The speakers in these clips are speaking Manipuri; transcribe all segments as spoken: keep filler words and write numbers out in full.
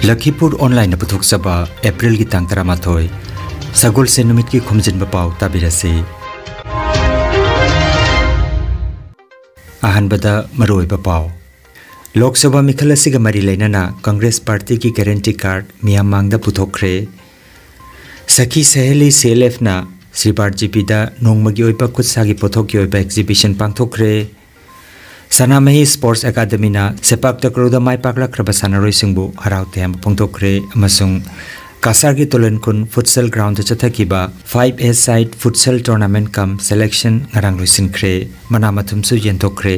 ꯂꯈꯤꯄꯨꯔ ꯑꯣꯟꯂꯥꯏꯟꯅ ꯄꯨꯊꯣꯛꯆꯕ ꯑꯦꯄ꯭ꯔꯤꯜꯒꯤ ꯇꯥꯡ ꯇꯔꯥꯃꯥꯊꯣꯏ, ꯁꯒꯣꯜꯁꯦꯟ ꯅꯨꯃꯤꯠꯀꯤ ꯈꯣꯝꯖꯤꯟꯕ ꯄꯥꯎ ꯇꯥꯕꯤꯔꯁꯤ꯫ ꯑꯍꯥꯟꯕꯗ ꯃꯔꯨꯑꯣꯏꯕ ꯄꯥꯎ꯫ ꯂꯣꯛ ꯁꯚꯥ ꯃꯤꯈꯜ ꯑꯁꯤꯒ ꯃꯔꯤ ꯂꯩꯅꯅ ꯀꯪꯒ꯭ꯔꯦꯁ ꯄꯥꯔꯇꯤꯒꯤ ꯒꯦꯔꯦꯟꯇꯤ ꯀꯥꯔꯗ ꯃꯤꯌꯥꯝ ꯃꯥꯡꯗ ꯄꯨꯊꯣꯛꯈ꯭ꯔꯦ꯫ ꯁꯈꯤ ꯁꯍꯦꯂꯤ ꯁꯤ ꯑꯦꯜ ꯑꯦꯐꯅ ꯁ꯭ꯔꯤ ꯕꯥꯔ ꯖꯤ ꯄꯤꯗ ꯅꯣꯡꯃꯒꯤ ꯑꯣꯏꯕ ꯈꯨꯠꯁꯥꯒꯤ ꯄꯣꯠꯊꯣꯛꯀꯤ ꯑꯣꯏꯕ ꯑꯦꯛꯖꯤꯕꯤꯁꯟ ꯄꯥꯡꯊꯣꯛꯈ꯭ꯔꯦ꯫ ꯁꯅꯥꯃꯍꯤ ꯁ꯭ꯄꯣꯔꯠꯁ ꯑꯦꯀꯥꯗꯃꯤꯅ ꯁꯦꯄꯥꯛ ꯇꯀ꯭ꯔꯨꯗ ꯃꯥꯏ ꯄꯥꯛꯂꯛꯈ꯭ꯔꯕ ꯁꯥꯟꯅꯔꯣꯏꯁꯤꯡꯕꯨ ꯍꯔꯥꯎ ꯇꯌꯥꯝꯕ ꯐꯣꯡꯗꯣꯛꯈ꯭ꯔꯦ ꯑꯃꯁꯨꯡ ꯀꯁꯥꯔꯒꯤ ꯇꯣꯂꯟꯈꯨꯟ ꯐꯨꯠꯁꯦꯜ ꯒ꯭ꯔꯥꯎꯟꯗ ꯆꯠꯊꯈꯤꯕ ꯐꯥꯏꯚ ꯑꯦ ꯁꯥꯏꯠ ꯐꯨꯠꯁꯦꯜ ꯇꯣꯔꯅꯥꯃꯦꯟꯠ ꯀꯝ ꯁꯦꯂꯦꯛꯁꯟ ꯉꯔꯥꯡ ꯂꯣꯏꯁꯤꯟꯈ꯭ꯔꯦ꯫ ꯃꯅꯥ ꯃꯊꯨꯝꯁꯨ ꯌꯦꯟꯊꯣꯛꯈ꯭ꯔꯦ꯫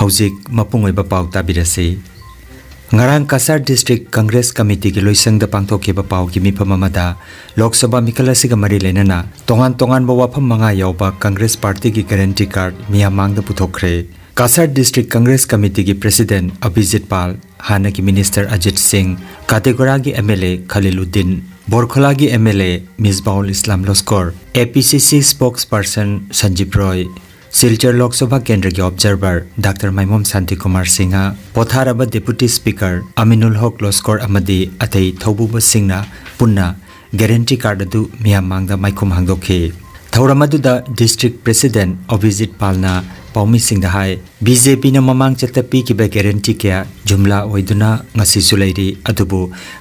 ꯍꯧꯖꯤꯛ ꯃꯄꯨꯡ ꯑꯣꯏꯕ ꯄꯥꯎ ꯇꯥꯕꯤꯔꯁꯤ꯫ ꯉꯔꯥꯡ ꯀꯁꯥꯔ ꯗꯤꯁꯇ꯭ꯔꯤꯛ ꯀꯪꯒ꯭ꯔꯦꯁ ꯀꯃꯤꯇꯤꯒꯤ ꯂꯣꯏꯁꯪꯗ ꯄꯥꯡꯊꯣꯛꯈꯤꯕ ꯄꯥꯎꯒꯤ ꯃꯤꯐꯝ ꯑꯃꯗ ꯂꯣꯛ ꯁꯚꯥ ꯃꯤꯈꯜ ꯑꯁꯤꯒ ꯃꯔꯤ ꯂꯩꯅꯅ ꯇꯣꯉꯥꯟ ꯇꯣꯉꯥꯟꯕ ꯋꯥꯐꯝ ꯃꯉꯥ ꯌꯥꯎꯕ ꯀꯪꯒ꯭ꯔꯦꯁ ꯄꯥꯔꯇꯤꯒꯤ ꯒꯦꯔꯦꯟꯇꯤ ꯀꯥꯔꯗ ꯃꯤꯌꯥꯝ ꯃꯥꯡꯗ ꯄꯨꯊꯣꯛꯈ꯭ꯔꯦ꯫ ꯀꯁꯥꯔ ꯗꯤꯁꯇ꯭ꯔꯤꯛ ꯀꯪꯒ꯭ꯔꯦꯁ ꯀꯃꯤꯇꯤꯒꯤ ꯄ꯭ꯔꯦꯁꯤꯗꯦꯟꯠ ꯑꯚꯤꯖꯤꯠ ꯄꯥꯜ, ꯍꯥꯟꯅꯒꯤ ꯃꯤꯅꯤꯁꯇꯔ ꯑꯖꯤꯠ ꯁꯤꯡ, ꯀꯥꯇꯦꯒꯣꯔꯥꯒꯤ ꯑꯦꯝ ꯑꯦꯜ ꯑꯦ ꯈꯂꯤꯂꯨꯗꯤꯟ, ꯕꯣꯔꯈꯣꯂꯥꯒꯤ M L A Misbaul Islam Laskar, A P C C ꯁ꯭ꯄꯣꯛꯁ person ꯁꯟꯖꯤꯞ ꯔꯣꯏ, ꯁꯤꯜꯆꯔ ꯂꯣꯛ ꯁꯚꯥ ꯀꯦꯟꯗ꯭ꯔꯒꯤ ꯑꯣꯕꯖꯔꯚꯔ ꯗꯥꯛꯇꯔ ꯃꯥꯏꯃꯣꯝ ꯁꯥꯟꯇꯤꯀꯨꯃꯥꯔ ꯁꯤꯡꯍ, ꯄꯣꯊꯥꯔꯕ ꯗꯦꯄꯨꯇꯤ ꯁ꯭ꯄꯤꯀꯔ ꯑꯃꯤꯅꯨꯜ ꯍꯣꯛ ꯂꯣꯁꯀꯣꯔ ꯑꯃꯗꯤ ꯑꯇꯩ ꯊꯧꯕꯨꯕꯁꯤꯡꯅ ꯄꯨꯟꯅ ꯒꯦꯔꯦꯟꯇꯤ ꯀꯥꯔꯗ ꯑꯗꯨ ꯃꯤꯌꯥꯝ ꯃꯥꯡꯗ ꯃꯥꯏꯈꯨꯝ ꯍꯥꯡꯗꯣꯛꯈꯤ꯫ ꯊꯧꯔꯝ ꯑꯗꯨꯗ ꯗꯤꯁꯇ꯭ꯔꯤꯛ ꯄ꯭ꯔꯦꯁꯤꯗꯦꯟꯠ ꯑꯚꯤꯖꯤꯠ ꯄꯥꯜꯅ ꯄꯥꯎꯃꯤꯁꯤꯡꯗ ꯍꯥꯏ, ꯕꯤ ꯖꯦ ꯄꯤꯅ ꯃꯃꯥꯡ ꯆꯠꯇ ꯄꯤꯈꯤꯕ ꯒꯦꯔꯦꯟꯇꯤ ꯀꯌꯥ ꯖꯨꯝꯂꯥ ꯑꯣꯏꯗꯨꯅ ꯉꯁꯤꯁꯨ ꯂꯩꯔꯤ, ꯑꯗꯨꯕꯨ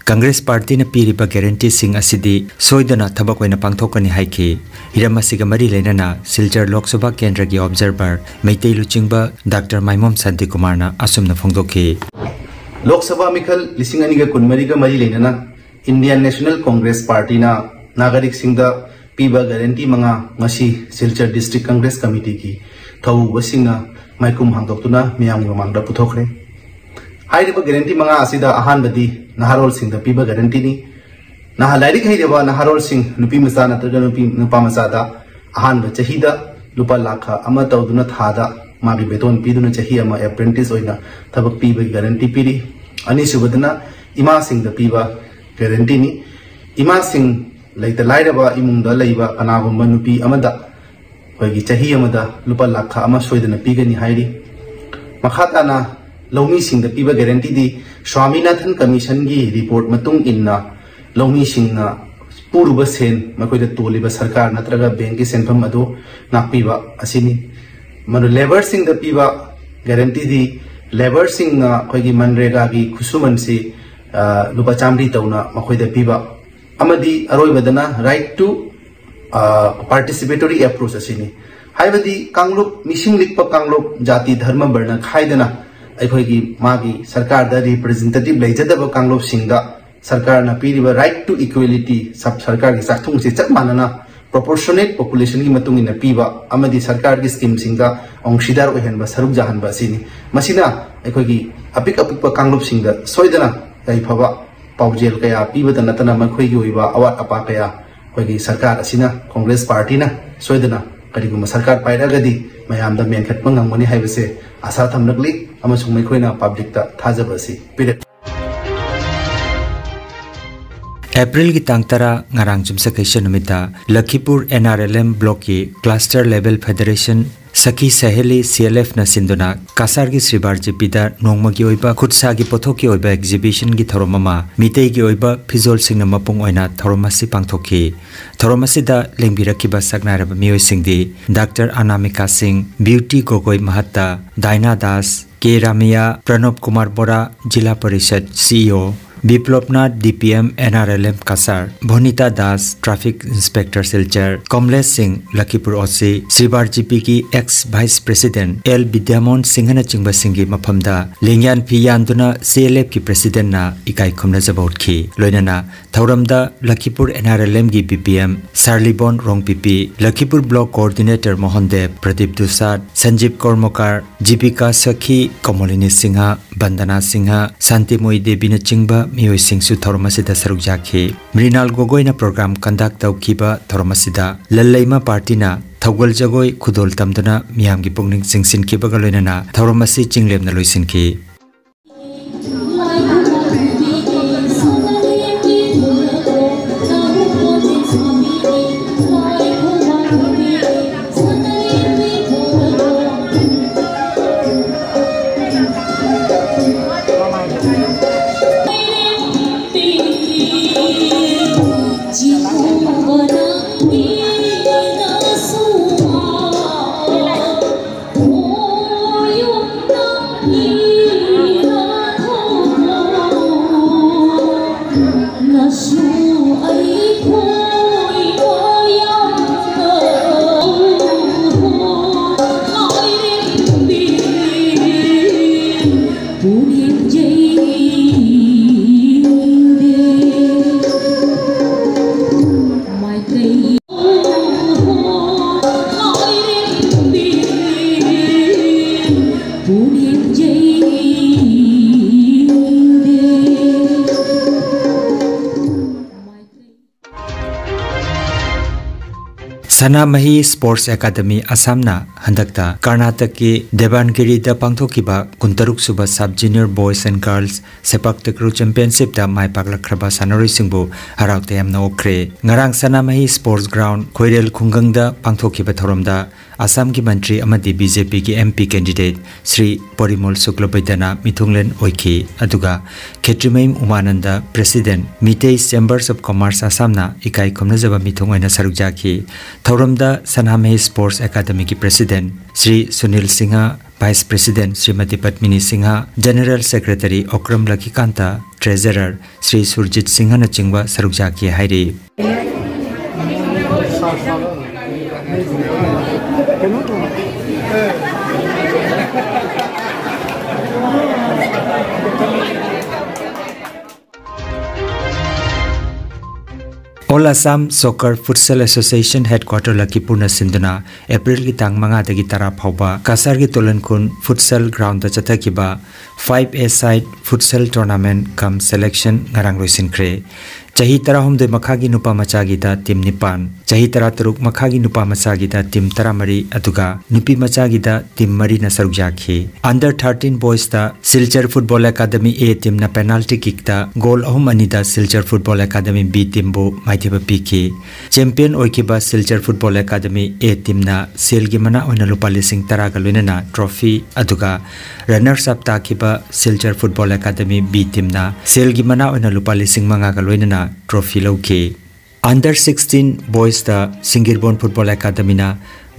ꯀꯪꯒ꯭ꯔꯦꯁ ꯄꯥꯔꯇꯤꯅ ꯄꯤꯔꯤꯕ ꯒꯦꯔꯦꯟꯇꯤꯁꯤꯡ ꯑꯁꯤꯗꯤ ꯁꯣꯏꯗꯅ ꯊꯕꯛ ꯑꯣꯏꯅ ꯄꯥꯡꯊꯣꯛꯀꯅꯤ ꯍꯥꯏꯈꯤ꯫ ꯍꯤꯔꯝ ꯑꯁꯤꯒ ꯃꯔꯤ ꯂꯩꯅꯅ ꯁꯤꯜꯆꯔ ꯂꯣꯛ ꯁꯚꯥ ꯀꯦꯟꯗ꯭ꯔꯒꯤ ꯑꯣꯕꯖꯔꯚꯔ ꯃꯩꯇꯩ ꯂꯨꯆꯤꯡꯕ ꯗꯥꯛꯇꯔ ꯃꯥꯏꯃꯣꯝ ꯁꯥꯟꯇꯤꯀꯨꯃꯥꯔꯅ ꯑꯁꯨꯝꯅ ꯐꯣꯡꯗꯣꯛꯈꯤ꯫ ꯂꯣꯛ ꯁꯚꯥ ꯃꯤꯈꯜ ꯂꯤꯁꯤꯡ ꯑꯅꯤꯒ ꯀꯨꯟꯃꯔꯤꯒ ꯃꯔꯤ ꯂꯩꯅꯅ ꯏꯟꯗꯤꯌꯟ ꯅꯦꯁꯅꯦꯜ ꯀꯣꯡꯒ꯭ꯔꯦꯁ ꯄꯥꯔꯇꯤꯅ ꯅꯥꯒꯔꯤꯛꯁꯤꯡꯗ ꯄꯤꯕ ꯒꯥꯔꯦꯟꯇꯤ ꯃꯉꯥ ꯉꯁꯤ ꯁꯤꯜꯆꯔ ꯗꯤꯁꯇ꯭ꯔꯤꯛ ꯀꯪꯒ꯭ꯔꯦꯁ ꯀꯃꯤꯇꯤꯒꯤ ꯊꯧꯕꯨꯕꯁꯤꯡꯅ ꯃꯥꯏꯈꯨꯝ ꯍꯥꯡꯗꯣꯛꯇꯨꯅ ꯃꯤꯌꯥꯝꯒꯤ ꯃꯃꯥꯡꯗ ꯄꯨꯊꯣꯛꯈ꯭ꯔꯦ꯫ ꯍꯥꯏꯔꯤꯕ ꯒꯥꯔꯦꯟꯇꯤ ꯃꯉꯥ ꯑꯁꯤꯗ ꯑꯍꯥꯟꯕꯗꯤ ꯅꯍꯥꯔꯣꯜꯁꯤꯡꯗ ꯄꯤꯕ ꯒꯥꯔꯦꯟꯇꯤꯅꯤ꯫ ꯅꯍꯥ-, ꯂꯥꯏꯔꯤꯛ ꯍꯩꯔꯕ ꯅꯍꯥꯔꯣꯜꯁꯤꯡ, ꯅꯨꯄꯤ ꯃꯆꯥ ꯅꯠꯇ꯭ꯔꯒ ꯅꯨꯄꯤ, ꯅꯨꯄꯥ ꯃꯆꯥꯗ ꯑꯍꯥꯟꯕ ꯆꯍꯤꯗ ꯂꯨꯄꯥ ꯂꯥꯈ ꯑꯃ ꯇꯧꯗꯨꯅ ꯊꯥꯗ ꯃꯥꯒꯤ ꯕꯦꯇꯣꯟ ꯄꯤꯗꯨꯅ ꯆꯍꯤ ꯑꯃ ꯑꯦꯄ꯭ꯔꯦꯟꯇꯤꯁ ꯑꯣꯏꯅ ꯊꯕꯛ ꯄꯤꯕꯒꯤ ꯒꯥꯔꯦꯟꯇꯤ ꯄꯤꯔꯤ꯫ ꯑꯅꯤꯁꯨꯕꯗꯅ ꯏꯃꯥꯁꯤꯡꯗ ꯄꯤꯕ ꯒꯥꯔꯦꯟꯇꯤꯅꯤ꯫ ꯏꯃꯥꯁꯤꯡ, ꯂꯩꯇ ꯂꯥꯏꯔꯕ ꯏꯃꯨꯡꯗ ꯂꯩꯕ ꯀꯅꯥꯒꯨꯝꯕ ꯅꯨꯄꯤ ꯑꯃꯗ ꯑꯩꯈꯣꯏꯒꯤ ꯆꯍꯤ ꯑꯃꯗ ꯂꯨꯄꯥ ꯂꯥꯈ ꯑꯃ ꯁꯣꯏꯗꯅ ꯄꯤꯒꯅꯤ ꯍꯥꯏꯔꯤ꯫ ꯃꯈꯥ ꯇꯥꯅ ꯂꯧꯃꯤꯁꯤꯡꯗ ꯄꯤꯕ guarantee ꯗꯤ Swaminathan Commission ꯒꯤ report ꯃꯇꯨꯡ ꯏꯟꯅ ꯂꯧꯃꯤꯁꯤꯡꯅ ꯄꯨꯔꯨꯕ ꯁꯦꯟ, ꯃꯈꯣꯏꯗ ꯇꯣꯜꯂꯤꯕ ꯁꯔꯀꯥꯔ ꯅꯠꯇ꯭ꯔꯒ bank ꯀꯤ ꯁꯦꯟꯐꯝ ꯑꯗꯨ ꯉꯥꯛꯄꯤꯕ ꯑꯁꯤꯅꯤ꯫ ꯃꯗꯨ labour ꯁꯤꯡꯗ ꯄꯤꯕ guarantee ꯗꯤ labour ꯁꯤꯡꯅ ꯑꯩꯈꯣꯏꯒꯤ MGNREGA ꯒꯤ ꯈꯨꯠꯁꯨꯃꯟꯁꯤ, ꯑ, ꯂꯨꯄꯥ ꯆꯥꯃꯔꯤ ꯇꯧꯅ ꯃꯈꯣꯏꯗ ꯄꯤꯕ, ꯑꯃꯗꯤ ꯑꯔꯣꯏꯕꯗꯅ right to, ꯑ, participatory approach ꯑꯁꯤꯅꯤ꯫ ꯍꯥꯏꯕꯗꯤ ꯀꯥꯡꯂꯨꯞ, ꯃꯤꯁꯤꯡ ꯂꯤꯛꯄ ꯀꯥꯡꯂꯨꯞ, ꯖꯥꯇꯤ, ꯙꯔꯃ, ꯕꯔꯅ ꯈꯥꯏꯗꯅ ꯑꯩꯈꯣꯏꯒꯤ ꯃꯥꯒꯤ ꯁꯔꯀꯥꯔꯗ representative ꯂꯩꯖꯗꯕ ꯀꯥꯡꯂꯨꯞꯁꯤꯡꯗ ꯁꯔꯀꯥꯔꯅ ꯄꯤꯔꯤꯕ right to equality, ꯁꯞ-, ꯁꯔꯀꯥꯔꯒꯤ ꯆꯥꯛꯊꯨꯡꯁꯤ ꯆꯞ ꯃꯥꯟꯅꯅ proportionate population ꯒꯤ ꯃꯇꯨꯡ ꯏꯟꯅ ꯄꯤꯕ ꯑꯃꯗꯤ ꯁꯔꯀꯥꯔꯒꯤ scheme ꯁꯤꯡꯗ ꯑꯣꯡꯁꯤꯗꯥꯔ ꯑꯣꯏꯍꯟꯕ, ꯁꯔꯨꯛ ꯌꯥꯍꯟꯕ ꯑꯁꯤꯅꯤ꯫ ꯃꯁꯤꯅ ꯑꯩꯈꯣꯏꯒꯤ ꯑꯄꯤꯛ ꯑꯄꯤꯛꯄ ꯀꯥꯡꯂꯨꯞꯁꯤꯡꯗ ꯁꯣꯏꯗꯅ ꯌꯥꯏꯐꯕ ꯄꯥꯎꯖꯦꯜ ꯀꯌꯥ ꯄꯤꯕꯇ ꯅꯠꯇꯅ ꯃꯈꯣꯏꯒꯤ ꯑꯣꯏꯕ ꯑꯋꯥꯠ ꯑꯄꯥ ꯀꯌꯥ ꯑꯩꯈꯣꯏꯒꯤ ꯁꯔꯀꯥꯔ ꯑꯁꯤꯅ, Congress party ꯅ ꯁꯣꯏꯗꯅ ꯀꯔꯤꯒꯨꯝꯕ ꯁꯔꯀꯥꯔ ꯄꯥꯏꯔꯛꯑꯒꯗꯤ ꯃꯌꯥꯝꯗ ꯃꯦꯟꯈꯠꯄ ꯉꯝꯒꯅꯤ ꯍꯥꯏꯕꯁꯦ ꯑꯥꯁꯥ ꯊꯝꯂꯛꯂꯤ, ꯑꯃꯁꯨꯡ ꯃꯈꯣꯏꯅ public ꯇ ꯊꯥꯖꯕ ꯑꯁꯤ ꯄꯤꯔꯛꯂꯤ꯫ ꯑꯦꯄ꯭ꯔꯤꯜꯒꯤ ꯇꯥꯡ ꯇꯔꯥ, ꯉꯔꯥꯡ ꯌꯨꯝꯁꯀꯩꯁ ꯅꯨꯃꯤꯠꯇ ꯂꯈꯤꯄꯨꯔ N R L M block ꯀꯤ cluster level federation ꯁꯈꯤ ꯁꯍꯦꯂꯤ, C L F ꯅ ꯁꯤꯟꯗꯨꯅ ꯀꯁꯥꯔꯒꯤ ꯁ꯭ꯔꯤꯕꯥꯔ ꯖꯤꯄꯤꯗ ꯅꯣꯡꯃꯒꯤ ꯑꯣꯏꯕ ꯈꯨꯠꯁꯥꯒꯤ ꯄꯣꯠꯊꯣꯛꯀꯤ ꯑꯣꯏꯕ exhibition ꯒꯤ ꯊꯧꯔꯝ ꯑꯃ ꯃꯤꯇꯩꯒꯤ ꯑꯣꯏꯕ ꯐꯤꯖꯣꯜꯁꯤꯡꯅ ꯃꯄꯨꯡ ꯑꯣꯏꯅ ꯊꯧꯔꯝ ꯑꯁꯤ ꯄꯥꯡꯊꯣꯛꯈꯤ꯫ ꯊꯧꯔꯝ ꯑꯁꯤꯗ ꯂꯦꯡꯕꯤꯔꯛꯈꯤꯕ ꯁꯛꯅꯥꯏꯔꯕ ꯃꯤꯑꯣꯏꯁꯤꯡꯗꯤ ꯗꯥꯛꯇꯔ ꯑꯅꯥꯃꯤꯀꯥ ꯁꯤꯡ, ꯕ꯭ꯌꯨꯇꯤ ꯒꯣꯒꯣꯏ ꯃꯍꯠꯇ, ꯗꯥꯏꯅꯥ ꯗꯥꯁ, ꯀꯦ ꯔꯥꯃꯤꯌꯥ, ꯄ꯭ꯔꯅꯕ ꯀꯨꯃꯥꯔ ꯕꯣꯔꯥ, ꯖꯤꯂꯥ parishad C E O, ꯕꯤꯄ꯭ꯂꯕꯅꯥꯊ, D P M, N R L M Cachar, ꯚꯣꯅꯤꯇꯥ Das, traffic inspector Silchar, ꯀꯃꯂꯦꯁ ꯁꯤꯡ, ꯂꯈꯤꯄꯨꯔ O C, ꯁ꯭ꯔꯤꯕꯥꯔ ꯖꯤꯄꯤꯒꯤ ex vice president L ꯕꯤꯗ꯭ꯌꯥꯃꯣꯍꯟ ꯁꯤꯡꯍꯅꯆꯤꯡꯕꯁꯤꯡꯒꯤ ꯃꯐꯝꯗ ꯂꯦꯡꯌꯥꯟ ꯐꯤ ꯌꯥꯟꯗꯨꯅ C L F ꯀꯤ president ꯅ ꯏꯀꯥꯏ ꯈꯨꯝꯅꯖꯕ ꯎꯠꯈꯤ꯫ ꯂꯣꯏꯅꯅ ꯊꯧꯔꯝꯗ ꯂꯈꯤꯄꯨꯔ N R L M ꯒꯤ B P M ꯁꯥꯔꯂꯤꯕꯣꯟ ꯔꯣꯡꯄꯤꯄꯤ, ꯂꯈꯤꯄꯨꯔ block coordinator Mohan ꯗꯦꯕ, ꯄ꯭ꯔꯗꯤꯞ ꯗꯨꯁꯥꯗ, ꯁꯟꯖꯤꯞ ꯀꯣꯔꯃꯣꯀꯥꯔ, ꯖꯤꯕꯤꯀꯥ ꯁꯈꯤ, ꯀꯃꯣꯂꯤꯅꯤ ꯁꯤꯡꯍ, ꯕꯟꯗꯅꯥ ꯁꯤꯡꯍ, ꯁꯥꯟꯇꯤꯃꯣꯏ ꯗꯦꯕꯤꯅꯆꯤꯡꯕ ꯃꯤꯑꯣꯏꯁꯤꯡꯁꯨ ꯊꯧꯔꯝ ꯑꯁꯤꯗ ꯁꯔꯨꯛ ꯌꯥꯈꯤ꯫ ꯃ꯭ꯔꯤꯅꯥꯜ ꯒꯣꯒꯣꯏꯅ program conduct ꯇꯧꯈꯤꯕ ꯊꯧꯔꯝ ꯑꯁꯤꯗ ꯂꯜꯂꯩꯃ party ꯅ ꯊꯧꯒꯜ ꯖꯒꯣꯏ ꯈꯨꯗꯣꯜ ꯇꯝꯗꯨꯅ ꯃꯤꯌꯥꯝꯒꯤ ꯄꯨꯛꯅꯤꯡ ꯆꯤꯡꯁꯤꯟꯈꯤꯕꯒ ꯂꯣꯏꯅꯅ ꯊꯧꯔꯝ ꯑꯁꯤ ꯆꯤꯡꯂꯦꯝꯅ ꯂꯣꯏꯁꯤꯟꯈꯤ꯫ ꯁꯅꯥꯃꯍꯤ ꯁ꯭ꯄꯣꯔꯠꯁ ꯑꯦꯀꯥꯗꯃꯤ ꯑꯁꯥꯝꯅ ꯍꯟꯗꯛꯇ ꯀꯔꯅꯥꯇꯛꯀꯤ ꯗꯦꯕꯥꯟꯒꯤꯔꯤꯗ ꯄꯥꯡꯊꯣꯛꯈꯤꯕ ꯀꯨꯟꯇꯔꯨꯛ ꯁꯨꯕ sub junior boys and girls sepak takraw ꯆꯦꯝꯄꯤꯌꯟꯁꯤꯞꯇ ꯃꯥꯏ ꯄꯥꯛꯂꯛꯈ꯭ꯔꯕ ꯁꯥꯟꯅꯔꯣꯏꯁꯤꯡꯕꯨ ꯍꯔꯥꯎ ꯇꯌꯥꯝꯅ ꯑꯣꯛꯈ꯭ꯔꯦ꯫ ꯉꯔꯥꯡ ꯁꯅꯥꯃꯍꯤ ꯁ꯭ꯄꯣꯔꯠꯁ ꯒ꯭ꯔꯥꯎꯟ ꯈꯣꯏꯔꯦꯜ ꯈꯨꯡꯒꯪꯗ ꯄꯥꯡꯊꯣꯛꯈꯤꯕ ꯊꯧꯔꯝꯗ ꯑꯁꯥꯝꯒꯤ ꯃꯟꯇ꯭ꯔꯤ ꯑꯃꯗꯤ ꯕꯤ ꯖꯦ ꯄꯤꯒꯤ M P candidate Shri Parimal ꯁꯨꯀ꯭ꯂꯕꯩꯗꯅ ꯃꯤꯊꯨꯡꯂꯦꯟ ꯑꯣꯏꯈꯤ꯫ ꯑꯗꯨꯒ ꯈꯦꯇ꯭ꯔꯤꯃꯌꯨꯝ Umananda, president, Meitei chambers of commerce ꯑꯁꯥꯝꯅ ꯏꯀꯥꯏ ꯈꯨꯝꯅꯖꯕ ꯃꯤꯊꯨꯡ ꯑꯣꯏꯅ ꯁꯔꯨꯛ ꯌꯥꯈꯤ꯫ ꯊꯧꯔꯝꯗ ꯁꯅꯥꯃꯍꯤ ꯁ꯭ꯄꯣꯔꯠꯁ ꯑꯦꯀꯥꯗꯃꯤꯒꯤ president Shri Sunil Singh, vice president Shrimati Padmini Singh, general secretary Okram Lakhikanta, treasurer Shri Surjit ꯁꯤꯡꯍꯅꯆꯤꯡꯕ ꯁꯔꯨꯛ ꯌꯥꯈꯤ ꯍꯥꯏꯔꯤ꯫ All Assam Soccer Futsal Association Headquarter ꯂꯈꯤꯄꯨꯔꯅ ꯁꯤꯟꯗꯨꯅ ꯑꯦꯄ꯭ꯔꯤꯜꯒꯤ ꯇꯥꯡ ꯃꯉꯥꯗꯒꯤ ꯇꯔꯥ ꯐꯥꯎꯕ ꯀꯁꯥꯔꯒꯤ ꯇꯣꯂꯟꯈꯨꯟ ꯐꯨꯠꯁꯦꯜ ꯒ꯭ꯔꯥꯎꯟꯗ ꯆꯠꯊꯈꯤꯕ ꯐꯥꯏꯚ ꯑꯦ ꯁꯥꯏꯠ ꯐꯨꯠꯁꯦꯜ ꯇꯣꯔꯅꯥꯃꯦꯟꯠ ꯀꯝ ꯁꯦꯂꯦꯛꯁꯟ ꯉꯔꯥꯡ ꯂꯣꯏꯁꯤꯟꯈ꯭ꯔꯦ꯫ ꯆꯍꯤ ꯇꯔꯥꯍꯨꯝꯗꯣꯏ ꯃꯈꯥꯒꯤ ꯅꯨꯄꯥ ꯃꯆꯥꯒꯤꯗ ꯇꯤꯝ ꯅꯤꯄꯥꯟ, ꯆꯍꯤ ꯇꯔꯥꯇꯔꯨꯛ ꯃꯈꯥꯒꯤ ꯅꯨꯄꯥ ꯃꯆꯥꯒꯤꯗ ꯇꯤꯝ ꯇꯔꯥꯃꯔꯤ, ꯑꯗꯨꯒ ꯅꯨꯄꯤ ꯃꯆꯥꯒꯤꯗ ꯇꯤꯝ ꯃꯔꯤꯅ ꯁꯔꯨꯛ ꯌꯥꯈꯤ꯫ ꯑꯟꯗꯔ ꯊꯥꯔꯇꯤꯟ ꯕꯣꯏꯁꯇ ꯁꯤꯜꯆꯔ ꯐꯨꯠꯕꯣꯜ ꯑꯦꯀꯥꯗꯃꯤ ꯑꯦ ꯇꯤꯝꯅ ꯄꯦꯅꯥꯜꯇꯤ ꯀꯤꯛꯇ ꯒꯣꯜ ꯑꯍꯨꯝ ꯑꯅꯤꯗ ꯁꯤꯜꯆꯔ ꯐꯨꯠꯕꯣꯜ ꯑꯦꯀꯥꯗꯃꯤ ꯕꯤ ꯇꯤꯝꯕꯨ ꯃꯥꯏꯊꯤꯕ ꯄꯤꯈꯤ꯫ ꯆꯦꯝꯄꯤꯌꯟ ꯑꯣꯏꯈꯤꯕ ꯁꯤꯜꯆꯔ ꯐꯨꯠꯕꯣꯜ ꯑꯦꯀꯥꯗꯃꯤ ꯑꯦ ꯇꯤꯝꯅ ꯁꯦꯜꯒꯤ ꯃꯅꯥ ꯑꯣꯏꯅ ꯂꯨꯄꯥ ꯂꯤꯁꯤꯡ ꯇꯔꯥꯒ ꯂꯣꯏꯅꯅ ꯇ꯭ꯔꯣꯐꯤ, ꯑꯗꯨꯒ ꯔꯟꯅꯔꯁ ꯑꯞ ꯇꯥꯈꯤꯕ ꯁꯤꯜꯆꯔ ꯐꯨꯠꯕꯣꯜ ꯑꯦꯀꯥꯗꯃꯤ ꯕꯤ ꯇꯤꯝꯅ ꯁꯦꯜꯒꯤ ꯃꯅꯥ ꯑꯣꯏꯅ ꯂꯨꯄꯥ ꯂꯤꯁꯤꯡ ꯃꯉꯥꯒ ꯂꯣꯏꯅꯅ ꯇ꯭ꯔꯣꯐꯤ ꯂꯧꯈꯤ꯫ Under sixteen Boysꯇ ꯁꯤꯡꯒꯤꯔꯕꯣꯟ ꯐꯨꯠꯕꯣꯜ ꯑꯦꯀꯥꯗꯃꯤꯅ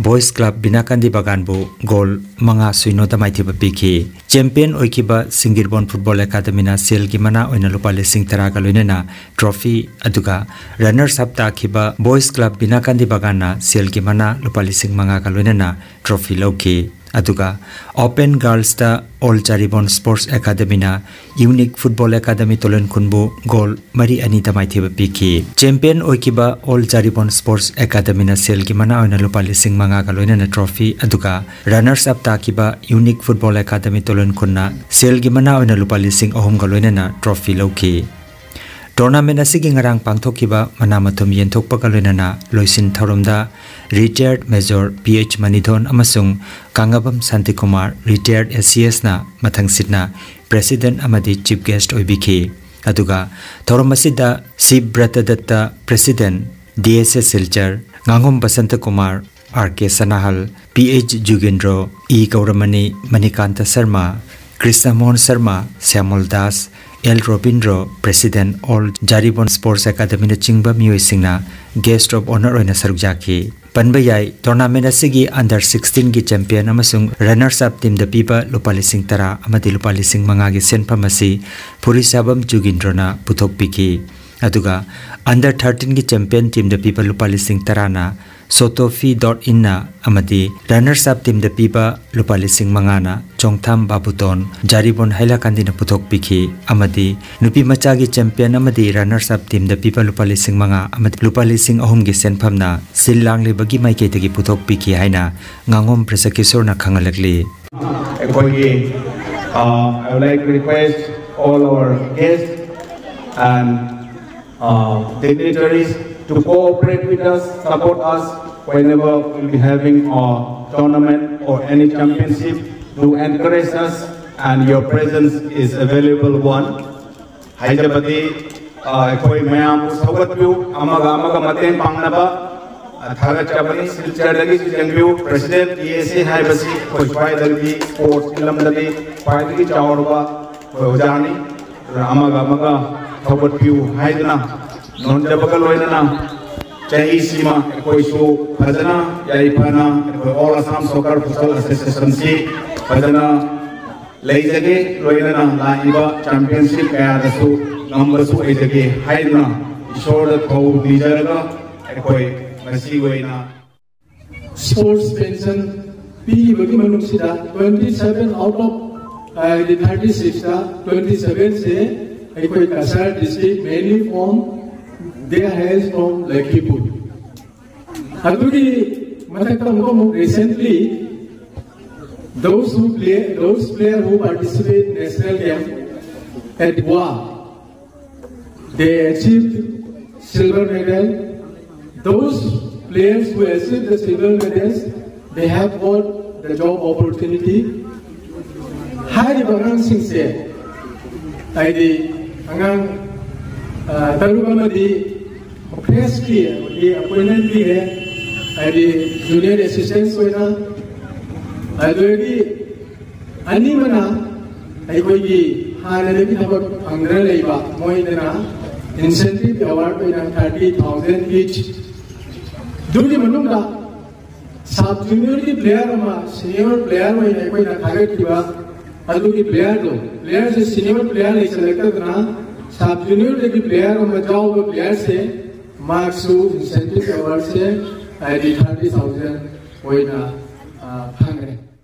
ꯕꯣꯏꯁ ꯀ꯭ꯂꯕ ꯕꯤꯅꯥꯀꯥꯟꯗꯤ ꯕꯒꯥꯟꯕꯨ ꯒꯣꯜ ꯃꯉꯥ ꯁꯨꯏꯅꯣꯗ ꯃꯥꯏꯊꯤꯕ ꯄꯤꯈꯤ꯫ ꯆꯦꯝꯄꯤꯌꯟ ꯑꯣꯏꯈꯤꯕ ꯁꯤꯡꯒꯤꯔꯕꯣꯟ ꯐꯨꯠꯕꯣꯜ ꯑꯦꯀꯥꯗꯃꯤꯅ ꯁꯦꯜꯒꯤ ꯃꯅꯥ ꯑꯣꯏꯅ ꯂꯨꯄꯥ ꯂꯤꯁꯤꯡ ꯇꯔꯥꯒ ꯂꯣꯏꯅꯅ ꯇ꯭ꯔꯣꯐꯤ, ꯑꯗꯨꯒ ꯔꯟꯅꯔꯁ ꯑꯞ ꯇꯥꯈꯤꯕ ꯕꯣꯏꯁ ꯀ꯭ꯂꯕ ꯕꯤꯅꯥꯀꯥꯟꯗꯤ ꯕꯒꯥꯟꯅ ꯁꯦꯜꯒꯤ ꯃꯅꯥ ꯂꯨꯄꯥ ꯂꯤꯁꯤꯡ ꯃꯉꯥꯒ ꯂꯣꯏꯅꯅ ꯇ꯭ꯔꯣꯐꯤ ꯂꯧꯈꯤ꯫ ꯑꯗꯨꯒ ꯑꯣꯄꯦꯟ ꯒꯥꯔꯜꯁꯇ ꯑꯣꯜ ꯖꯥꯔꯤꯕꯣꯟ ꯁ꯭ꯄꯣꯔꯠꯁ ꯑꯦꯀꯥꯗꯃꯤꯅ ꯌꯨꯅꯤꯛ ꯐꯨꯠꯕꯣꯜ ꯑꯦꯀꯥꯗꯃꯤ ꯇꯣꯂꯟ ꯈꯨꯟꯕꯨ ꯒꯣꯜ ꯃꯔꯤ ꯑꯅꯤꯗ ꯃꯥꯏꯊꯤꯕ ꯄꯤꯈꯤ꯫ ꯆꯦꯝꯄꯤꯌꯟ ꯑꯣꯏꯈꯤꯕ ꯑꯣꯜ ꯖꯥꯔꯤꯕꯣꯟ ꯁ꯭ꯄꯣꯔꯠꯁ ꯑꯦꯀꯥꯗꯃꯤꯅ ꯁꯦꯜꯒꯤ ꯃꯅꯥ ꯑꯣꯏꯅ ꯂꯨꯄꯥ ꯂꯤꯁꯤꯡ ꯃꯉꯥꯒ ꯂꯣꯏꯅꯅ ꯇ꯭ꯔꯣꯐꯤ, ꯑꯗꯨꯒ ꯔꯟꯅꯔꯁ ꯑꯞ ꯇꯥꯈꯤꯕ ꯌꯨꯅꯤꯛ ꯐꯨꯠꯕꯣꯜ ꯑꯦꯀꯥꯗꯃꯤ ꯇꯣꯂꯟ ꯈꯨꯟꯅ ꯁꯦꯜꯒꯤ ꯃꯅꯥ ꯑꯣꯏꯅ ꯂꯨꯄꯥ ꯂꯤꯁꯤꯡ ꯑꯍꯨꯝꯒ ꯂꯣꯏꯅꯅ ꯇ꯭ꯔꯣꯐꯤ ꯂꯧꯈꯤ꯫ ꯇꯣꯔꯅꯥꯃꯦꯟ ꯑꯁꯤꯒꯤ ꯉꯔꯥꯡ ꯄꯥꯡꯊꯣꯛꯈꯤꯕ ꯃꯅꯥ ꯃꯊꯨꯝ ꯌꯦꯟꯊꯣꯛꯄꯒ ꯂꯣꯏꯅꯅ ꯂꯣꯏꯁꯤꯟ ꯊꯧꯔꯝꯗ ꯔꯤꯇꯥꯌꯔꯗ ꯃꯦꯖꯣꯔ ꯄꯤ ꯑꯩꯆ ꯃꯅꯤꯊꯣꯟ ꯑꯃꯁꯨꯡ ꯀꯥꯡꯉꯕꯝ ꯁꯥꯟꯇꯤꯀꯨꯃꯥꯔ, ꯔꯤꯇꯥꯌꯔꯗ ꯑꯦꯁ ꯁꯤ ꯑꯦꯁꯅ ꯃꯊꯪꯁꯤꯠꯅ ꯄ꯭ꯔꯦꯁꯤꯗꯦꯟꯠ ꯑꯃꯗꯤ ꯆꯤꯐ ꯒꯦꯁ꯭ꯠ ꯑꯣꯏꯕꯤꯈꯤ꯫ ꯑꯗꯨꯒ ꯊꯧꯔꯝ ꯑꯁꯤꯗ C Bratadatta, president, D S A Silchar, ꯉꯥꯉꯣꯝ Basantakumar, R K Sanahal, P H Jugendro, E Gourmani, Manikanta Sharma, Krishnamohan Sharma, Shyamol Das, L Robindro, president all Jaribon sports ꯑꯦꯀꯥꯗꯃꯤꯅꯆꯤꯡꯕ ꯃꯤꯑꯣꯏꯁꯤꯡꯅ ꯒꯦꯁ꯭ꯠ ꯑꯣꯐ ꯑꯣꯅꯔ ꯑꯣꯏꯅ ꯁꯔꯨꯛ ꯌꯥꯈꯤ꯫ ꯄꯟꯕ ꯌꯥꯏ, ꯇꯣꯔꯅꯥꯃꯦꯟ ꯑꯁꯤꯒꯤ ꯑꯟꯗꯔ ꯁꯤꯛꯁꯇꯤꯟꯒꯤ ꯆꯦꯝꯄꯤꯌꯟ ꯑꯃꯁꯨꯡ ꯔꯟꯅꯔꯁ ꯑꯞ ꯇꯤꯝꯗ ꯄꯤꯕ ꯂꯨꯄꯥ ꯂꯤꯁꯤꯡ ꯇꯔꯥ ꯑꯃꯗꯤ ꯂꯨꯄꯥ ꯂꯤꯁꯤꯡ ꯃꯉꯥꯒꯤ ꯁꯦꯟꯐꯝ ꯑꯁꯤ ꯐꯨꯔꯤꯁꯥꯕꯝ ꯖꯨꯒꯤꯟꯗ꯭ꯔꯣꯅ ꯄꯨꯊꯣꯛꯄꯤꯈꯤ꯫ ꯑꯗꯨꯒ ꯑꯟꯗꯔ ꯊꯥꯔꯇꯤꯟꯒꯤ ꯆꯦꯝꯄꯤꯌꯟ ꯇꯤꯝꯗ ꯄꯤꯕ ꯂꯨꯄꯥ ꯂꯤꯁꯤꯡ ꯇꯔꯥꯅ ꯁꯣꯇꯣꯐꯤ ꯗꯣꯠ ꯏꯟꯅ ꯑꯃꯗꯤ ꯔꯟꯅꯔꯁ ꯑꯞ ꯇꯤꯝꯗ ꯄꯤꯕ ꯂꯨꯄꯥ ꯂꯤꯁꯤꯡ ꯃꯉꯥꯅ ꯆꯣꯡꯊꯥꯝ ꯕꯥꯕꯨꯇꯣꯟ, ꯖꯥꯔꯤꯕꯣꯟ ꯍꯥꯏꯂꯥꯀꯥꯟꯗꯤꯅ ꯄꯨꯊꯣꯛꯄꯤꯈꯤ꯫ ꯑꯃꯗꯤ ꯅꯨꯄꯤ ꯃꯆꯥꯒꯤ ꯆꯦꯝꯄꯤꯌꯟ ꯑꯃꯗꯤ ꯔꯟꯅꯔꯁ ꯑꯞ ꯇꯤꯝꯗ ꯄꯤꯕ ꯂꯨꯄꯥ ꯂꯤꯁꯤꯡ ꯃꯉꯥ ꯑꯃꯗꯤ ꯂꯨꯄꯥ ꯂꯤꯁꯤꯡ ꯑꯍꯨꯝꯒꯤ ꯁꯦꯟꯐꯝꯅ ꯁꯤꯜ ꯂꯥꯡꯂꯤꯕꯒꯤ ꯃꯥꯏꯀꯩꯗꯒꯤ ꯄꯨꯊꯣꯛꯄꯤꯈꯤ ꯍꯥꯏꯅ ꯉꯥꯉꯣꯝ ꯕ꯭ꯔꯖꯀꯤꯁꯣꯔꯅ ꯈꯪꯍꯜꯂꯛꯂꯤ꯫ ꯑꯩꯈꯣꯏꯒꯤ, uh, I would like to request all our guests and uh, dignitaries to cooperate with us, support us whenever we'll be having a tournament or any championship, to encourage us, and your presence is a valuable one. ꯍꯥꯏꯖꯕꯗꯤ, ꯑ, ꯑꯩꯈꯣꯏ ꯃꯌꯥꯝꯕꯨ ꯁꯧꯒꯠꯄꯤꯌꯨ, ꯑꯃꯒ ꯑꯃꯒ ꯃꯇꯦꯡ ꯄꯥꯡꯅꯕ, ꯑ, ꯊꯥꯒꯠꯆꯕꯅꯤ꯫ ꯁꯤꯜꯆꯔꯗꯒꯤꯁꯨ ꯌꯦꯡꯕꯤꯌꯨ, ꯄ꯭ꯔꯦꯁꯤꯗꯦꯟꯠ ꯇꯤ ꯑꯦ ꯁꯤ ꯍꯥꯏꯕꯁꯤ ꯑꯩꯈꯣꯏ ꯁ꯭ꯋꯥꯏꯗꯒꯤ ꯁ꯭ꯄꯣꯔꯠꯁꯀꯤ ꯂꯝꯗꯗꯤ ꯈ꯭ꯋꯥꯏꯗꯒꯤ ꯆꯥꯎꯔꯕ ꯑꯩꯈꯣꯏ ꯑꯣꯖꯥꯅꯤ꯫ ꯑꯗꯨꯅ ꯑꯃꯒ ꯑꯃꯒ ꯁꯧꯒꯠꯄꯤꯌꯨ ꯍꯥꯏꯗꯨꯅ ꯅꯣꯟꯖꯕꯒ ꯂꯣꯏꯅꯅ ꯆꯍꯤꯁꯤꯃ ꯑꯩꯈꯣꯏꯁꯨ ꯐꯖꯅ ꯌꯥꯏꯐꯅ ꯑꯩꯈꯣꯏ All Assam Soccer Futsal Associationꯁꯤ ꯐꯖꯅ ꯂꯩꯖꯒꯦ, ꯂꯣꯏꯅꯅ ꯂꯥꯛꯏꯕ championship ꯀꯌꯥꯗꯁꯨ ꯉꯝꯕꯁꯨ ꯑꯣꯏꯖꯒꯦ ꯍꯥꯏꯗꯨꯅ ꯏꯁꯣꯔꯗ ꯊꯧ ꯅꯤꯖꯔꯒ ꯑꯩꯈꯣꯏ ꯉꯁꯤꯒꯤ ꯑꯣꯏꯅ sports pension ꯄꯤꯔꯤꯕꯒꯤ ꯃꯅꯨꯡꯁꯤꯗ twenty seven out of, uh, the thirty six ꯇ twenty seven ꯁꯦ ꯑꯩꯈꯣꯏ Cachar district, mainly from they hails from Lakhipur. ꯑꯗꯨꯒꯤ ꯃꯊꯛꯇ ꯑꯃꯨꯛ ꯑꯃꯨꯛ recently those who play, those player who participate national game at Goa, they achieved silver medal. Those players who achieved the silver medals, they have got the job opportunity. ꯍꯥꯏꯔꯤꯕ ꯑꯉꯥꯡꯁꯤꯡꯁꯦ ꯍꯥꯏꯗꯤ ꯑꯉꯥꯡ ꯇꯔꯨꯛ ꯑꯃꯗꯤ ꯐ꯭ꯔꯦꯁꯀꯤ ꯑꯩꯈꯣꯏꯒꯤ ꯑꯦꯄꯣꯏꯟꯃꯦꯟ ꯄꯤꯔꯦ, ꯍꯥꯏꯗꯤ ꯖꯨꯅꯤꯌꯔ ꯑꯦꯁꯤꯁꯇꯦꯟꯁ ꯑꯣꯏꯅ꯫ ꯑꯗꯨꯗꯒꯤ ꯑꯅꯤꯃꯅ ꯑꯩꯈꯣꯏꯒꯤ ꯍꯥꯟꯅꯗꯒꯤ ꯊꯕꯛ ꯐꯪꯗꯅ ꯂꯩꯕ ꯃꯣꯏꯗꯅ incentive award ꯑꯣꯏꯅ thirty thousand each꯫ ꯑꯗꯨꯒꯤ ꯃꯅꯨꯡꯗ sub juniorꯒꯤ player ꯑꯃ senior player ꯑꯣꯏꯅ ꯑꯩꯈꯣꯏꯅ ꯊꯥꯒꯠꯈꯤꯕ ꯑꯗꯨꯒꯤ playerꯗꯣ, playerꯁꯦ senior player ꯂꯩꯁꯜꯂꯛꯇꯗꯅ sub juniorꯗꯒꯤ player ꯑꯃ ꯌꯥꯎꯕ playerꯁꯦ ꯃꯍꯥꯛꯁꯨ incentive awardꯁꯦ ꯍꯥꯏꯗꯤ thirty thousand ꯑꯣꯏꯅ ꯐꯪꯈ꯭ꯔꯦ꯫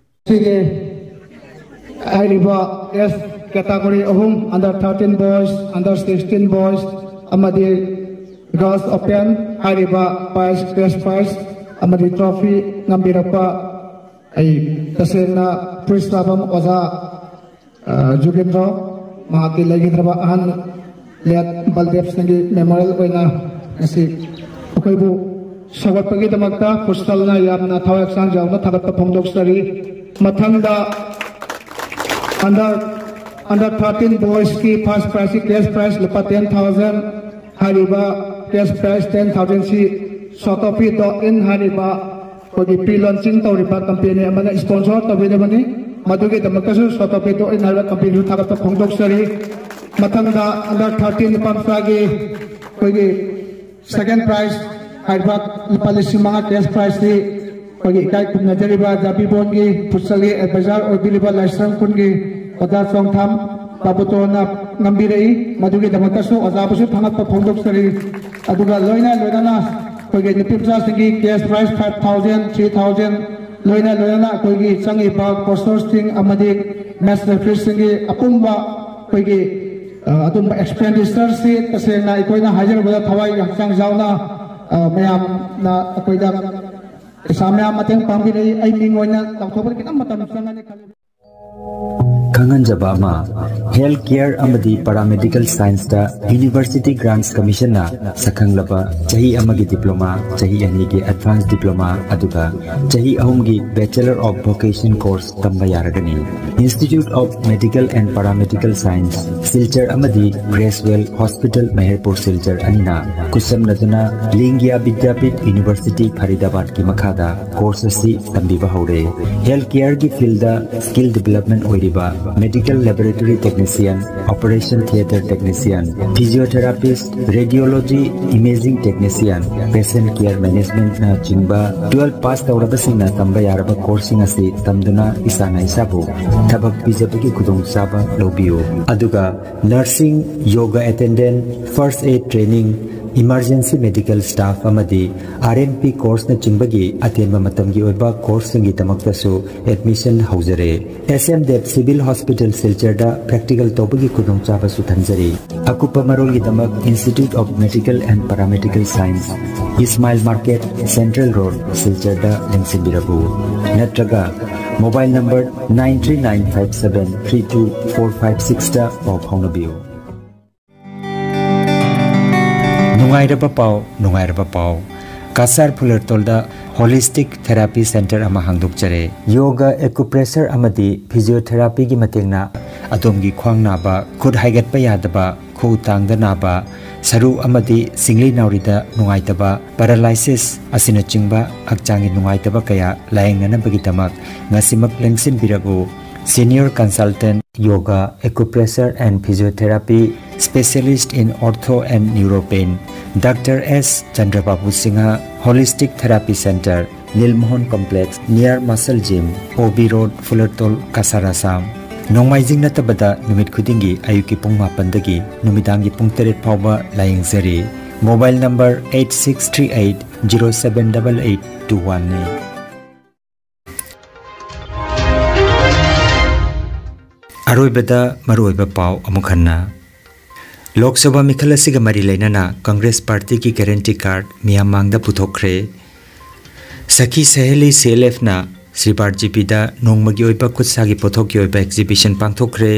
ꯁꯤꯒꯤ ꯍꯥꯏꯔꯤꯕ age category ꯑꯍꯨꯝ, under thirteen boys, under sixteen boys ꯑꯃꯗꯤ girls open ꯍꯥꯏꯔꯤꯕ prize, cash prize ꯑꯃꯗꯤ trophy ꯉꯝꯕꯤꯔꯛꯄ ꯑꯩ ꯇꯁꯦꯡꯅ ꯄ꯭ꯔꯤꯁ ꯇꯥꯕꯝ ꯑꯣꯖꯥ ꯖꯨꯒꯦꯟꯗ꯭ꯔ, ꯃꯍꯥꯛꯀꯤ ꯂꯩꯈꯤꯗ꯭ꯔꯕ ꯑꯍꯟ ꯂꯦꯠ ꯕꯜꯗꯦꯕ ꯁꯤꯡꯒꯤ ꯃꯦꯃꯣꯔꯤꯌꯦꯜ ꯑꯣꯏꯅ ꯉꯁꯤ ꯑꯩꯈꯣꯏꯕꯨ ꯁꯧꯒꯠꯄꯒꯤꯗꯃꯛꯇ ꯐꯨꯠꯁꯜꯅ ꯌꯥꯝꯅ ꯊꯋꯥꯏ ꯍꯛꯆꯥꯡ ꯌꯥꯎꯅ ꯊꯥꯒꯠꯄ ꯐꯣꯡꯗꯣꯛꯆꯔꯤ꯫ ꯃꯊꯪꯗ under under thirteen boysꯀꯤ first prizeꯀꯤ cash prize ꯂꯨꯄꯥ ten thousand ꯍꯥꯏꯔꯤꯕ cash prize ten thousandꯁꯤ Sotopi dot in ꯍꯥꯏꯔꯤꯕ ꯑꯩꯈꯣꯏꯒꯤ pre launching ꯇꯧꯔꯤꯕ company ꯑꯃꯅ sponsor ꯇꯧꯕꯤꯔꯕꯅꯤ꯫ ꯃꯗꯨꯒꯤꯗꯃꯛꯇꯁꯨ Sotopi dot in ꯍꯥꯏꯕ companyꯁꯨ ꯊꯥꯒꯠꯄ ꯐꯣꯡꯗꯣꯛꯆꯔꯤ꯫ ꯃꯊꯪꯗ under thirteen ꯅꯨꯄꯥ ꯃꯆꯥꯒꯤ ꯑꯩꯈꯣꯏꯒꯤ second prize ꯍꯥꯏꯔꯤꯕ ꯂꯨꯄꯥ ꯂꯤꯁꯤꯡ ꯃꯉꯥ cash prizeꯇꯤ ꯑꯩꯈꯣꯏꯒꯤ ꯏꯀꯥꯏ ꯈꯨꯝꯅꯖꯔꯤꯕ ꯖꯥꯕꯤꯕꯣꯟꯒꯤ ꯐꯨꯠꯁꯜꯒꯤ advisor ꯑꯣꯏꯕꯤꯔꯤꯕ ꯂꯥꯏꯁ꯭ꯔꯝ ꯈꯨꯟꯒꯤ ꯑꯣꯖꯥ ꯆꯣꯡꯊꯥꯝ ꯕꯥꯕꯨꯇꯣꯟꯅ ꯉꯝꯕꯤꯔꯛꯏ꯫ ꯃꯗꯨꯒꯤꯗꯃꯛꯇꯁꯨ ꯑꯣꯖꯥꯕꯨꯁꯨ ꯊꯥꯒꯠꯄ ꯐꯣꯡꯗꯣꯛꯆꯔꯤ꯫ ꯑꯗꯨꯒ ꯂꯣꯏꯅ ꯂꯣꯏꯅꯅ ꯑꯩꯈꯣꯏꯒꯤ ꯅꯨꯄꯤ ꯃꯆꯥꯁꯤꯡꯒꯤ cash prize five thousand, three thousand, ꯂꯣꯏꯅ ꯂꯣꯏꯅꯅ ꯑꯩꯈꯣꯏꯒꯤ ꯆꯪꯉꯤꯕ courseꯁꯤꯡ ꯑꯃꯗꯤ mess feesꯁꯤꯡꯒꯤ ꯑꯄꯨꯟꯕ ꯑꯩꯈꯣꯏꯒꯤ, ꯑ, ꯑꯗꯨꯝꯕ expenditureꯁꯤ ꯇꯁꯦꯡꯅ ꯑꯩꯈꯣꯏꯅ ꯍꯥꯏꯖꯔꯨꯕꯗ ꯊꯋꯥꯏ ꯍꯛꯆꯥꯡ ꯌꯥꯎꯅ, ꯑ, ꯃꯌꯥꯝꯅ ꯑꯩꯈꯣꯏꯗ ꯄꯩꯁꯥ ꯃꯌꯥꯝ ꯃꯇꯦꯡ ꯄꯥꯡꯕꯤꯔꯛꯏ꯫ ꯑꯩ ꯃꯤꯡ ꯑꯣꯏꯅ ꯂꯥꯎꯊꯣꯛꯄꯗ ꯈꯤꯇꯪ ꯃꯇꯝ ꯆꯪꯒꯅꯤ ꯈꯜꯂꯤ꯫ ꯈꯪꯍꯟꯖꯕ ꯑꯃ, health care ꯑꯃꯗꯤ paramedical scienceꯇ University Grants Commissionꯅ ꯁꯛꯈꯪꯂꯕ ꯆꯍꯤ ꯑꯃꯒꯤ diploma, ꯆꯍꯤ ꯑꯅꯤꯒꯤ advance diploma, ꯑꯗꯨꯒ ꯆꯍꯤ ꯑꯍꯨꯝꯒꯤ Bachelor of Vocation course ꯇꯝꯕ ꯌꯥꯔꯒꯅꯤ꯫ Institute of Medical and Paramedical Science, Silchar ꯑꯃꯗꯤ Gracewell Hospital, ꯃꯍꯦꯔꯄꯨꯔ, ꯁꯤꯜꯆꯔ ꯑꯅꯤꯅ ꯈꯨꯠꯁꯝꯅꯗꯨꯅ ꯂꯤꯡꯒ꯭ꯌꯥ ꯕꯤꯗ꯭ꯌꯥꯄꯤꯊ University, ꯐꯔꯤꯗꯥꯕꯥꯗꯀꯤ ꯃꯈꯥꯗ course ꯑꯁꯤ ꯇꯝꯕꯤꯕ ꯍꯧꯔꯦ꯫ Health careꯒꯤ fieldꯗ skill development ꯑꯣꯏꯔꯤꯕ medical laboratory technician, operation theatre technician, physiotherapist, radiology, imaging technician, patient care managementꯅ ꯆꯤꯡꯕ twelve pass ꯇꯧꯔꯕꯁꯤꯡꯅ ꯇꯝꯕ ꯌꯥꯔꯕ courseꯁꯤꯡ ꯑꯁꯤ ꯇꯝꯗꯨꯅ ꯏꯁꯥꯅ ꯏꯁꯥꯕꯨ ꯊꯕꯛ ꯄꯤꯖꯕꯒꯤ ꯈꯨꯗꯣꯡꯆꯥꯕ ꯂꯧꯕꯤꯌꯨ꯫ ꯑꯗꯨꯒ nursing, yoga attendant, first aid training, emergency medical staff ꯑꯃꯗꯤ RNP courseꯅꯆꯤꯡꯕꯒꯤ ꯑꯇꯦꯟꯕ ꯃꯇꯝꯒꯤ ꯑꯣꯏꯕ courseꯁꯤꯡꯒꯤꯗꯃꯛꯇꯁꯨ admission ꯍꯧꯖꯔꯦ꯫ SM Dev Civil Hospital ꯁꯤꯜꯆꯔꯗ practical ꯇꯧꯕꯒꯤ ꯈꯨꯗꯣꯡꯆꯥꯕꯁꯨ ꯊꯝꯖꯔꯤ꯫ ꯑꯀꯨꯞꯄ ꯃꯔꯣꯜꯒꯤꯗꯃꯛ Institute of Medical and Paramedical Science, Ismail Market, Central Road, ꯁꯤꯜꯆꯔꯗ ꯂꯦꯡꯁꯤꯟꯕꯤꯔꯛꯎ꯫ ꯅꯠꯇ꯭ꯔꯒ mobile number nine three nine five seven three two four five sixꯇ ꯄꯥꯎ ꯐꯥꯎꯅꯕꯤꯌꯨ꯫ ꯅꯨꯡꯉꯥꯏꯔꯕ ꯄꯥꯎ, ꯅꯨꯡꯉꯥꯏꯔꯕ ꯄꯥꯎ꯫ ꯀꯁꯥꯔ ꯐꯨꯂꯔꯇꯣꯜꯗ Holistic Therapy Center ꯑꯃ ꯍꯥꯡꯗꯣꯛꯆꯔꯦ꯫ Yoga, acupressure ꯑꯃꯗꯤ physiotherapyꯒꯤ ꯃꯇꯦꯡꯅ ꯑꯗꯣꯝꯒꯤ ꯈ꯭ꯋꯥꯡ ꯅꯥꯕ, ꯈꯨꯠ ꯍꯥꯏꯒꯠꯄ ꯌꯥꯗꯕ, ꯈꯨꯎ ꯇꯥꯡꯗ ꯅꯥꯕ, ꯁꯔꯨ ꯑꯃꯗꯤ ꯁꯤꯡꯂꯤ ꯅꯥꯎꯔꯤꯗ ꯅꯨꯡꯉꯥꯏꯇꯕ, paralysis ꯑꯁꯤꯅꯆꯤꯡꯕ ꯍꯛꯆꯥꯡꯒꯤ ꯅꯨꯡꯉꯥꯏꯇꯕ ꯀꯌꯥ ꯂꯥꯌꯦꯡꯅꯅꯕꯒꯤꯗꯃꯛ ꯉꯁꯤꯃꯛ ꯂꯦꯡꯁꯤꯟꯕꯤꯔꯛꯎ꯫ Senior Consultant, Yoga, Acupressure and Physiotherapy, Specialist in Ortho and Neuropain, Doctor S Chandrababu Singha, Holistic Therapy Center, Nilmohan Complex, near Muscle Gym, O B Road, Fulatol, Cachar, Assam꯫ ꯅꯣꯡꯃꯥꯏꯖꯤꯡ ꯅꯠꯇꯕꯗ ꯅꯨꯃꯤꯠ ꯈꯨꯗꯤꯡꯒꯤ ꯑꯌꯨꯛꯀꯤ ꯄꯨꯡ ꯃꯥꯄꯟꯗꯒꯤ ꯅꯨꯃꯤꯗꯥꯡꯒꯤ ꯄꯨꯡ ꯇꯔꯦꯠ ꯐꯥꯎꯕ ꯂꯥꯌꯦꯡꯖꯔꯤ꯫ Mobile number eight six three eight zero seven double eight two one ꯅꯤ꯫ ꯑꯔꯣꯏꯕꯗ ꯃꯔꯨꯑꯣꯏꯕ ꯄꯥꯎ ꯑꯃꯨꯛ ꯍꯟꯅ꯫ ꯂꯣꯛ ꯁꯚꯥ ꯃꯤꯈꯜ ꯑꯁꯤꯒ ꯃꯔꯤ ꯂꯩꯅꯅ ꯀꯪꯒ꯭ꯔꯦꯁ ꯄꯥꯔꯇꯤꯒꯤ ꯒꯦꯔꯦꯟꯇꯤ ꯀꯥꯔꯗ ꯃꯤꯌꯥꯝ ꯃꯥꯡꯗ ꯄꯨꯊꯣꯛꯈ꯭ꯔꯦ꯫ ꯁꯈꯤ ꯁꯍꯦꯂꯤ ꯁꯤ ꯑꯦꯜ ꯑꯦꯐꯅ ꯁ꯭ꯔꯤ ꯕꯥꯔ ꯖꯤ ꯄꯤꯗ ꯅꯣꯡꯃꯒꯤ ꯑꯣꯏꯕ ꯈꯨꯠꯁꯥꯒꯤ ꯄꯣꯠꯊꯣꯛꯀꯤ ꯑꯣꯏꯕ ꯑꯦꯛꯖꯤꯕꯤꯁꯟ ꯄꯥꯡꯊꯣꯛꯈ꯭ꯔꯦ꯫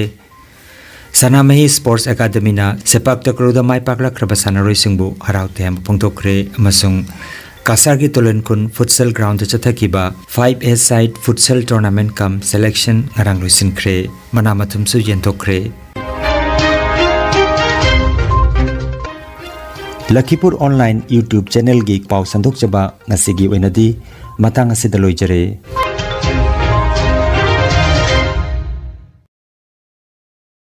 ꯁꯅꯥꯃꯍꯤ ꯁ꯭ꯄꯣꯔꯠꯁ ꯑꯦꯀꯥꯗꯃꯤꯅ ꯁꯦꯄꯥꯛ ꯇꯀ꯭ꯔꯨꯗ ꯃꯥꯏ ꯄꯥꯛꯂꯛꯈ꯭ꯔꯕ ꯁꯥꯟꯅꯔꯣꯏꯁꯤꯡꯕꯨ ꯍꯔꯥꯎ ꯇꯌꯥꯝꯕ ꯐꯣꯡꯗꯣꯛꯈ꯭ꯔꯦ ꯑꯃꯁꯨꯡ ꯀꯁꯥꯔꯒꯤ ꯇꯣꯂꯟꯈꯨꯟ ꯐꯨꯠꯁꯦꯜ ground ꯆꯠꯊꯈꯤꯕ five A side futsal tournament cum selection ꯉꯔꯥꯡ ꯂꯣꯏꯁꯤꯟꯈ꯭ꯔꯦ꯫ ꯃꯅꯥ ꯃꯊꯨꯝꯁꯨ ꯌꯦꯟꯊꯣꯛꯈ꯭ꯔꯦ꯫ ꯂꯈꯤꯄꯨꯔ ꯑꯣꯟꯂꯥꯏꯟ YouTube ꯆꯦꯅꯦꯜꯒꯤ ꯄꯥꯎ ꯁꯟꯗꯣꯛꯆꯕ ꯉꯁꯤꯒꯤ ꯑꯣꯏꯅꯗꯤ ꯃꯇꯥꯡ ꯑꯁꯤꯗ ꯂꯣꯏꯖꯔꯦ꯫